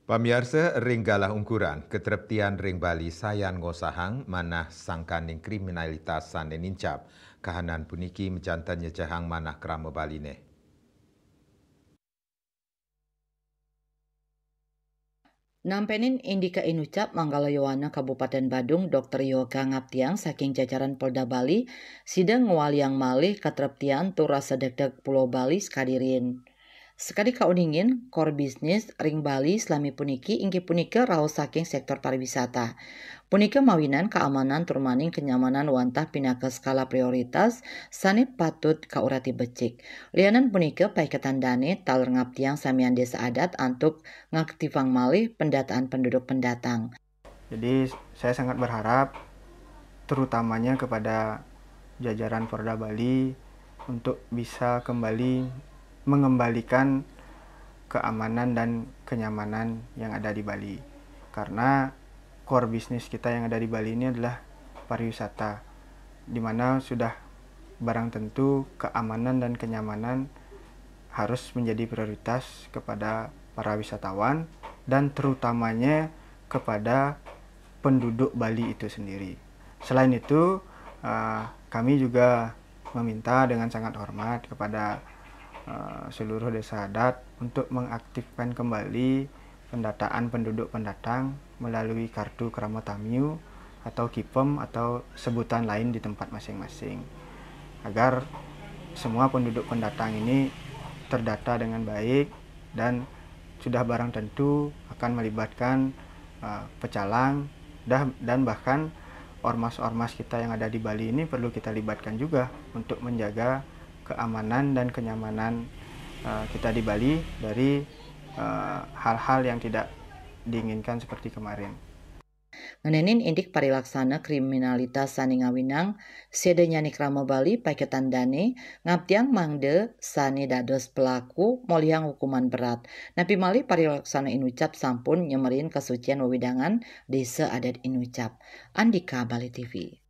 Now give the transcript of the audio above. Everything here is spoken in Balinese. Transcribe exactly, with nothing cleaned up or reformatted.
Pamiarsa, ring galah ungkuran, katreptian ring Bali sayan ngosahang manah sangkaning kriminalitas sane nincap. Kahanan puniki majanten nyejehang manah krama Baline. Nampenin indika inucap, Manggala Yowana Kabupaten Badung, Dokter Yoga ngaptiang saking jajaran Polda Bali, sida ngwaliang malih katreptian tur rasa degdeg Pulo Bali sakadi riin. Sakadi kauningin, core business ring Bali salami puniki inggih punika raos saking sektor pariwisata. Punika mawinan kaamanan tur maning kenyamanan wantah pinaka skala prioritas sane patut kaurati becik. Lianan punika, paiketan dane taler ngaptiang samian desa adat antuk ngaktifang malih pendataan penduduk pendatang. Jadi, saya sangat berharap terutamanya kepada jajaran Polda Bali untuk bisa kembali mengembalikan keamanan dan kenyamanan yang ada di Bali. Karena core bisnis kita yang ada di Bali ini adalah pariwisata, di mana sudah barang tentu keamanan dan kenyamanan harus menjadi prioritas kepada para wisatawan dan terutamanya kepada penduduk Bali itu sendiri. Selain itu, eh, kami juga meminta dengan sangat hormat kepada, eh, seluruh desa adat untuk mengaktifkan kembali pendataan penduduk pendatang melalui kartu Krama Tamiu atau KIPEM atau sebutan lain di tempat masing-masing, agar semua penduduk pendatang ini terdata dengan baik dan sudah barang tentu akan melibatkan, eh, pecalang dah, dan bahkan ormas-ormas kita yang ada di Bali ini perlu kita libatkan juga untuk menjaga keamanan dan kenyamanan, eh, kita di Bali dari, eh, hal-hal yang tidak diinginkan seperti kemarin. Ngenenin indik parilaksana kriminalitas sane ngawinang, sedanyaning krama Bali paiketan dane ngaptiang mangda sane dados pelaku molihang hukuman berat. Napi malih, parilaksana inucap sampun nyemerin kasucian wewidangan desa adat inucap. Andika Bali T V.